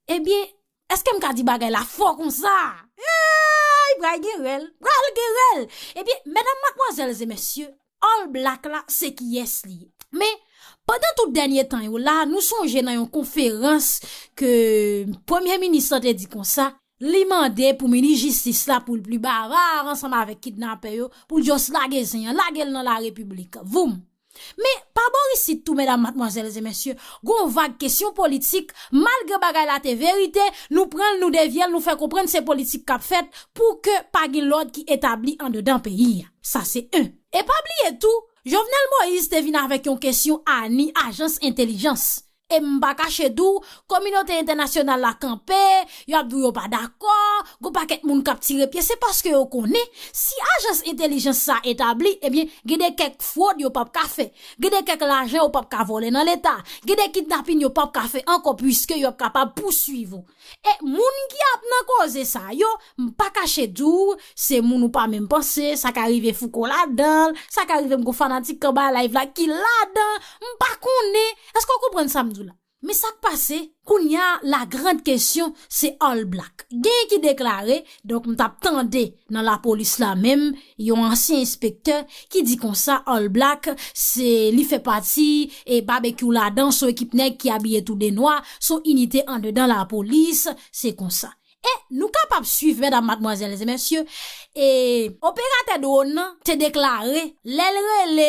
Ebyen, èske m ka di bagay la fò konsa? Ey, pral gen rèl, pral gen rèl. Ebyen, medam, madmwazèl e mesye, All Black la, se kiyès li ye. Men, pandan tout dènye tan yo la, nou sonje nan yon konferans ke premye minis lan te di konsa, li mande pou minis jistis la pou l pli bava ansanm avèk kidnapè yo, pou l just lage zen an, lage l nan larepiblik. Voum! Men, pa bò isit tou, medam, madmwazèl e mesye, gon vag kesyon politik, malgre bagay la te verite, nou pran l, nou devye l, nou fè konprann se politik k ap fèt pou ke pa gen lòd ki etabli andedan peyi a. Sa se en. E pa bliye tou, Jovenel Moïse te vin avèk yon kesyon ani ajans entèlijans. E m pa kache di w, kominote entènasyonal la kanpe, y ap di w yo pa dakò, gon pakèt moun k ap tire pye, se paske yo konnen, si ajans entèlijans sa etabli, ebyen, gen de kèk fwod yo p ap ka fè, gen de kèk lajan yo p ap ka vòlè nan Leta, gen de kidnapin yo p ap ka fè ankò, piske yo ap kapab pouswiv ou. E moun ki ap nan koze sa yo, m pa kache di w, se moun ou pa menm panse, sa ka rive Fouco ladan l, sa ka rive m gon fanatik anba live la ki ladan, m pa konnen. Èske w konprann sa m di w la? Men sa k pase, kounye a, la grande question, se All Black. Genyen ki deklare, donk m t ap tande nan lapolis la menm, yon ansyen enspektè ki di konsa, All Black, se, li fè pati, e, Babekyou ladan, se yon ekip nèg ki abiye tou de nwa, se yon inite andedan lapolis, se konsa. E nou kapab swiv, medam, madmwazèl e mesye, e operatè dwòn nan te deklare, lè l rele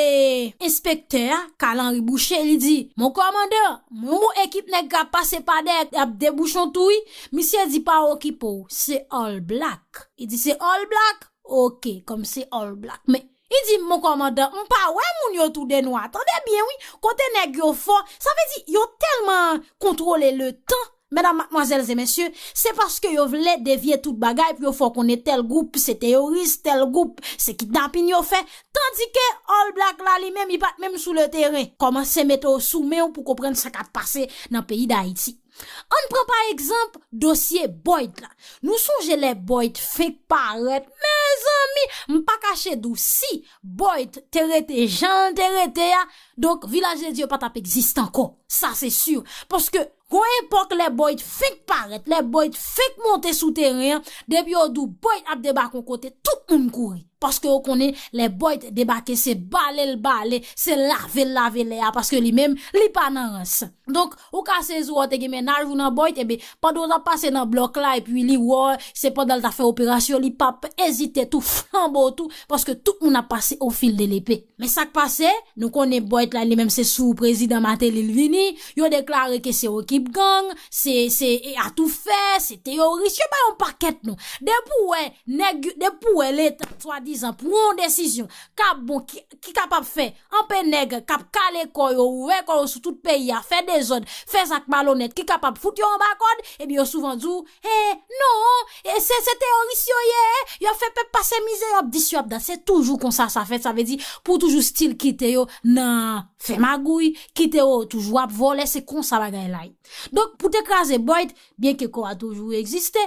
enspektè a, Carl Henry Boucher, li di, mon kòmandan, yon ekip nèg k ap pase pa dèyè, y ap debouche yon tou wi. Misye di, pa okipe w, se All Black. Li di, se All Black? Oke, kòm se All Black. Men, li di, mon kòmandan, m pa wè moun yo tou de nwa. Tande byen wi, kote nèg yo fò, sa vle di, yo tèlman kontwole letan. Medam, madmwazèl e mesye, se paske yo vle devye tout bagay pou yo fè w konnen tèl gwoup se teyoris, tèl gwoup se kidnapin yo fè, tandike All Black la li menm, li pa t menm sou le teren. Kòmanse mete w sou men w pou konprann sa k ap pase nan peyi Dayiti. Ann pran pa egzanp dosye Boyd la. Nou sonje lè Boyd fenk parèt, mezanmi, m pa kache di w, si Boyd te rete jan l te rete a, donk Vilaj de Dye pa t ap egziste ankò. Sa se si. Paske Gon epòk lè Boyt fenk parèt, lè Boyt fenk monte sou teren an, depi yo di w Boyt ap debake yon kote, tout moun kouri. Paske yo konnen lè Boyt debake se bale l bale, se lave l lave lè a, paske li menm, li pa nan rans. Donk, ou ka sezi wè w te gen mennaj ou nan Boyt, ebyen, pandan w t ap pase nan blòk la, epi li wè w, se pandan l t ap fè operasyon, li p ap ezite tou, flanbo tou, paske tout moun ap pase o fil de lepe. Men sa k pase, nou konnen Boyt la, li menm se sou prezidan Martelly l vini, yo deklare ke se ekip gang, se, se e atoufè, se teyoris, yo bay yon pakèt non. Depi w wè, nèg, depi w wè Leta, swadizan, pran yon desizyon, k ap bon, ki, ki kapab fè, anpe nèg k ap kale kò yo, ouvè kò yo sou tout peyi a, fè dezòd, fè zak malonèt, ki kapab fout yo anba kòd, ebyen yo souvan di w, e, non, e, se, se teyoris yo ye, y ap fè pèp pase mizè, y ap dis, y ap dat. Se toujou konsa sa fèt, sa vle di, pou toujou stil kite yo nan fè magouy, kite yo toujou ap vòlè, se konsa bagay la ye. Donk, pou te kraze Boyt, byenke kò a toujou egziste,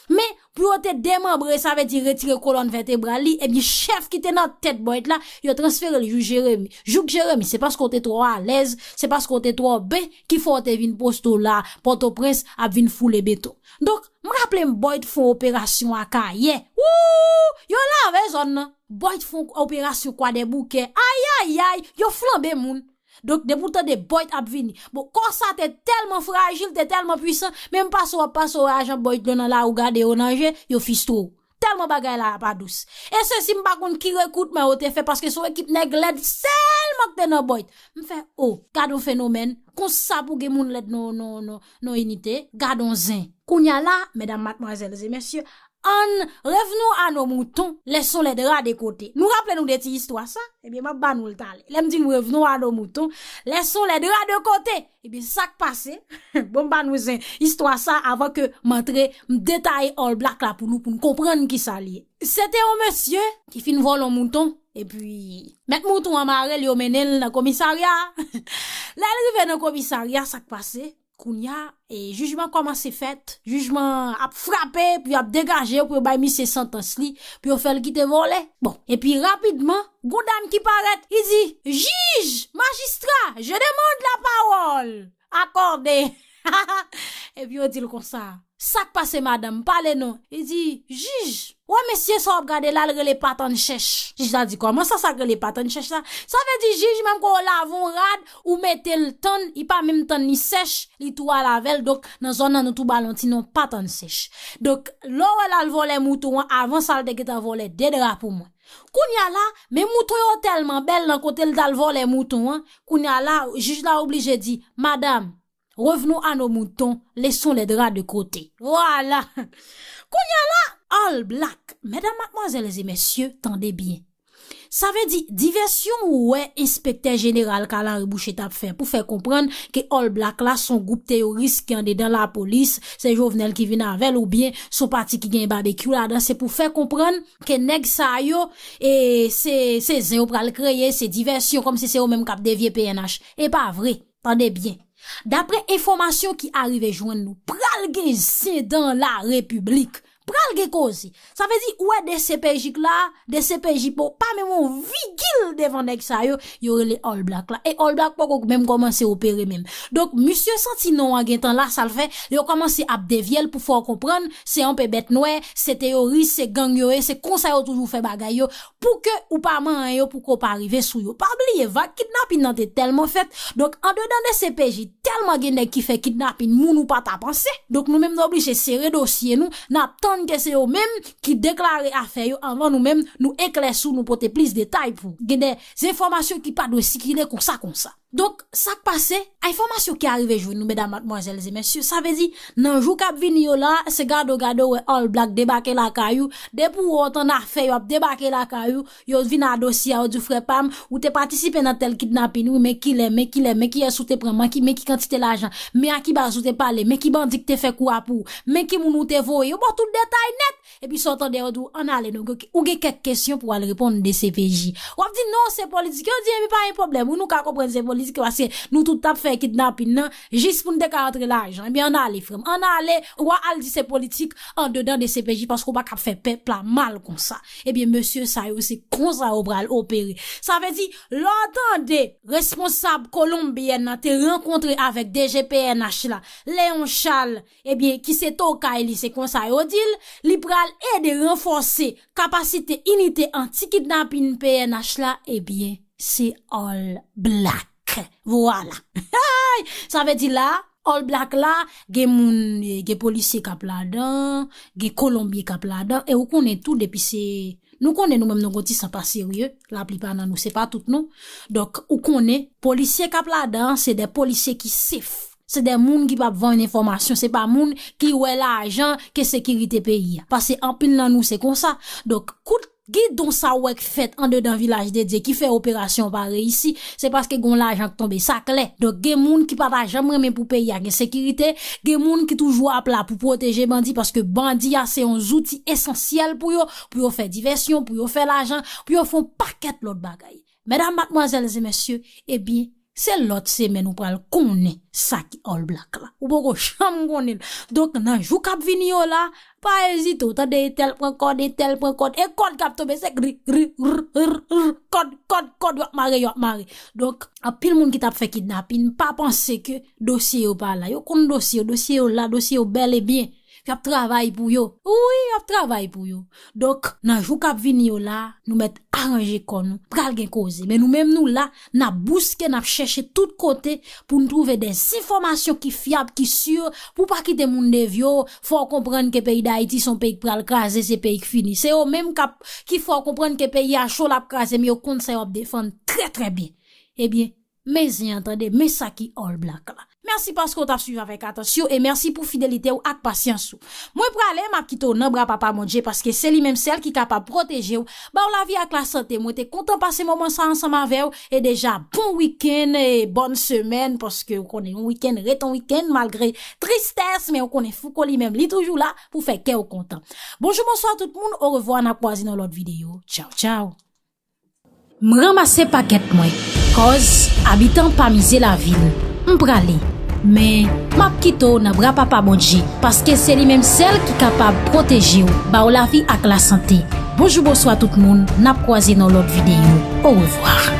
men pou yo te demanbre, sa vle di retire kolòn vètebral li, ebyen chèf ki te nan tèt Boyt la, yo transfere l jouk Jeremi. Jouk Jeremi, se paske w te twò alèz, se paske w te twò ben ki fè w te vin poste w la, Pòtoprens ap vin foule beton. Donk, m raple m Boyt fè yon operasyon Akayè. Wou! Yo lave zòn nan. Boyt fè yon operasyon Kwadèboukè. Ayayay! Yo flanbe moun. Donk, depi w tande Boyt ap vini. Bon, kò sa te tèlman frajil, te tèlman pwisan, menm pase w ap pase w wè ajan Boyt yo nan lari w gade yo nan je, yo fistwo w. Tèlman bagay la a pa dous. E sesi m pa konn ki rekritman yo te fè, paske se yon ekip nèg lèd sèlman k te nan Boyt. M fè, o, gad yon fenomèn, konsa pou gen moun lèd nan, nan, nan, nan inite, gad yon zen. Kounye a la, medam, madmwazèl e mesye, ann, revenons à nos moutons, laissons les draps de côté. Nou raple nou de ti istwa sa? Ebyen, m ap ba nou l talè. Lè m di nou revenons à nos moutons, laissons les draps de côté. Ebyen, sa k pase? Bon, m ba nou zen istwa sa avan ke m antre, m detaye All Black la pou nou, pou n konprann ki sa l ye. Se te yon mesye ki fin vòlè yon mouton, epi mèt mouton an mare l, yo mennen l nan komisarya. Lè l rive nan komisarya, sa k pase? Kounye a, e, jijman kòmanse fèt, jijman ap frape, pou y ap degaje yo, pou yo bay misye santans li, pou yo fè l kite vòlè. Bon, epi rapidman, gon dam ki parèt, li di, jij, majistra, je demande la parole, accordez. Epi yo di l konsa, sa k pase madanm, pale non. Li di, jij, wè mesye sa w ap gade la, l rele pa tann chèch. Jij la di, kòman sa, sa k rele pa tann chèch la? Sa vle di jij menm ke w lave yon rad, ou mete l tann, li pa menm tann li sèch, li tou al avè l. Donk, nan zòn nan, nou tou ba l yon ti non pa tann sèch. Donk, lè w wè l al vòlè mouton an, avan sa l te gentan vòlè de dra pou mwen. Kounye a la, men mouton yo tèlman bèl nan kote l t al vòlè mouton an, kounye a la, jij la oblije di, madam, revenons à nos moutons, laissons les draps de côté. Vwala. Kounye a la, All Black, medam, madmwazèl e mesye, tande byen. Sa vle di, divèsyon ou wè enspektè jeneral Carl Henry Boucher t ap fè pou fè konprann ke All Black la se yon gwoup teyoris ki andedan lapolis, se Jovenel ki vin avè l, oubyen se yon pati ki gen babekyou ladan, se pou fè konprann ke nèg sa yo, e se, se zen yo pral kreye, se divèsyon, kòmsi se yo menm k ap devye P N H. E pa vre. Tande byen. Daprè enfòmasyon ki arive jwenn nou, pral gen zen dan la repiblik. Pral gen koze. Sa vle di, ou wè D C P J k la, D C P J po, pa menm yon vigil devan nèg sa yo, yo rele All Black la. E All Black poko menm kòmanse opere menm. Donk, misye santi non an gentan la, sa l fè, yo kòmanse ap devye l pou fè w konprann, se yon pe bèt nwè, se teyoris, se gang yo ye, se konsa yo toujou fè bagay yo, pou ke ou pa manyen yo, pou ke w pa rive sou yo. Pa bliye, vag kidnapin nan te tèlman fèt. Donk, andedan D C P J, tèlman gen nèg ki fè kidnapin, moun ou pa ta panse. Donk, nou menm, nou oblije sere dosye nou, n ap tann ke se yo menm ki deklare afè yo anvan nou menm, nou eklèsi w, nou pote plis detay pou w. Gen de enfòmasyon ki pa dwe sikile konsa, konsa. Donk, sa k pase, enfòmasyon ki arive jwenn nou, medam, madmwazèl e mesye, sa vle di, nan jou k ap vini yo la, se gade w gade w wè All Black debake lakay ou, depi w wè w tann afè yo ap debake lakay ou, yo vin a dosye a, yo di w, frè pa m, ou te patisipe nan tèl kidnapin, wi, men kilè, men kilè, men kiyès ou te pran, men ki, men ki kantite lajan, men a ki baz ou te pale, men ki bandi k te fè kou a pou ou, men ki moun ou te voye, yo ba w tout detay nèt. Epi sa w tande yo di w, ann ale, non, ou gen kèk kesyon pou w al reponn D C P J. W ap di, non, se politik. Yo di, epi pa gen pwoblèm, wi, nou ka konprann se politik. Li di ke paske nou tout t ap fè kidnapin nan, jis pou n te ka rantre lajan. Ebyen, ann ale, frè m. Ann ale, w a al di se politik andedan de C P J paske w pa ka fè pèp la mal konsa. Ebyen, mesye sa yo, se konsa yo pral opere. Sa vle di, lè w tande responsab kolonbyèn nan te rankontre avèk D G P N H la, Léon Charles, ebyen, ki se tokay li, se konsa yo di l, li pral ede ranfòse kapasite inite anti-kidnapin P N H la, ebyen, se All Black. Vwala. Sa vle di la, All Black la, gen moun, gen polisye k ap ladan, gen kolonbyen k ap ladan, e ou konnen tou depi se, nou konnen nou menm nou gon ti san pa serye, laplipa nan nou, se pa tout non. Donk, ou konnen, polisye k ap ladan, se de polisye ki sef. Se de moun ki p ap vann enfòmasyon, se pa moun ki wè lajan ke sekirite peyi a. Paske anpil nan nou se konsa. Donk, kout gidon sa w wè k fèt andedan Vilaj de Dye ki fè operasyon pa reyisi, se paske gon lajan k tonbe, sa klè. Donk, gen moun ki pa ta janm renmen pou peyi a gen sekirite, gen moun ki toujou ap la pou pwoteje bandi, paske bandi a se yon zouti esansyèl pou yo, pou yo fè divèsyon, pou yo fè lajan, pou yo fè yon pakèt lòt bagay. Medam, madmwazèl e mesye, ebyen, se lòt semèn ou pral konnen sa ki All Black la. Ou poko janm konnen l. Donk, nan jou k ap vini yo la, pa ezite, w tande entèl pran kòd, entèl pran kòd, e kòd k ap tonbe, se gri, gri, gri, gri, gri, kòd, kòd, kòd, yo ap mare, yo ap mare. Donk, anpil moun ki t ap fè kidnapin, pa panse ke dosye yo pa la. Yo konn dosye yo, dosye yo la, dosye yo bèl e byen. Y ap travay pou yo. Wi, y ap travay pou yo. Donk, nan jou k ap vini yo la, nou mèt aranje kò nou. Pral gen koze. Men nou menm nou la, n ap bouske, n ap chèche tout kote pou n twouve de enfòmasyon ki fyab, ki si, pou pa kite moun devye w, fè w konprann ke peyi Dayiti se yon peyi k pral kraze, se peyi k fini. Se yo menm k ap, ki fè w konprann ke peyi a cho, l ap kraze, men yo konn sa y ap defann trè, trè byen. Ebyen, men zen an tande, men sa ki All Black la. Mèsi paske w t ap swiv avèk atansyon e mèsi pou fidelite w ak pasyans ou. Mwen prale, m ap kite w nan bra Papa Bondye paske se li menm sèl ki kapab pwoteje w, ba w lavi ak lasante. Mwen te kontan pase moman sa ansanm avè w e deja bon wikenn e bòn semèn paske w konnen yon wikenn ret yon wikenn malgre tristès, men w konnen Fouco li menm li toujou la pou fè kè w kontan. Bonjou, bonswa tout moun, orevwa, n ap kwaze nan lòt videyo. Tchaw, tchaw. M ranmase pakèt mwen, kòz abitan pa mize lavi l. M prale, men m ap kite w nan bra Papa Bondye, paske se li menm sèl ki kapab pwoteje w, ba w lavi ak lasante. Bonjou, bonswa tout moun, n ap kwaze nan lòt videyo. Orevwa.